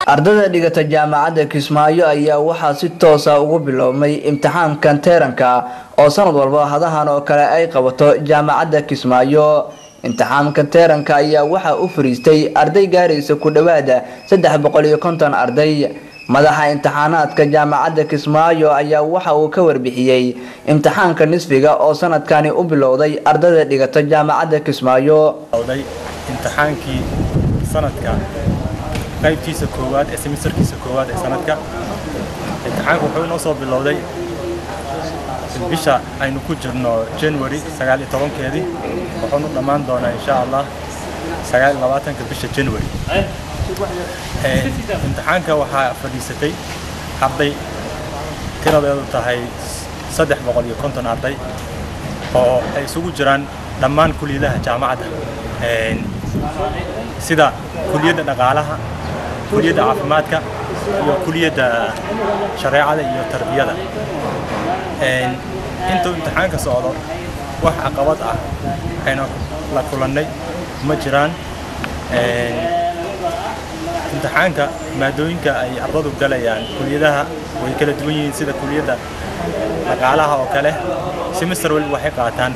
Ardayda dhigata jaamacadda Kismaayo ayaa waxaa si toosa ugu biloobmay imtixaankan teeranka oo sanad walba hadahan oo kale ay qabato jaamacadda Kismaayo. Imtixaanka teeranka ayaa waxaa u fariistay arday gaaraysa ku dhowaada 350 arday. Madaxa imtixaanaadka jaamacadda Kismaayo ayaa waxa uu ka warbixiyey imtixaanka nisfiga oo sanadkani u bilowday ardayda dhigata jaamacadda Kismaayo. Imtixaankii sanadka qaybtiisa koowaad ee semesterkiisa koowaad ee sanadka, imtixaanku wuxuu inoo soo bilowday bisha aynu ku jirno January 19-keedii, wuxuunu dhammaan doonaa insha Allah 29-ka bisha January. Imtixaanka waxaa fadhiisatay arday tiradeedu tahay 350 arday oo ay isugu jiraan dhammaan kuliyadaha jaamacadda, sida kuliyadda dhaqaalaha, kuliyadda caafimaadka iyo kuliyadda shareecada iyo tarbiyada. Intuu imtixaanka socdo wax caqabad ah aynu la kulannay ma jiraan. Imtixaanka maadooyinka ay ardadu galayaan kuliyadaha way kala duwan yihiin, sida kuliyadda dhaqaalaha oo kale semester waliba waxay qaataan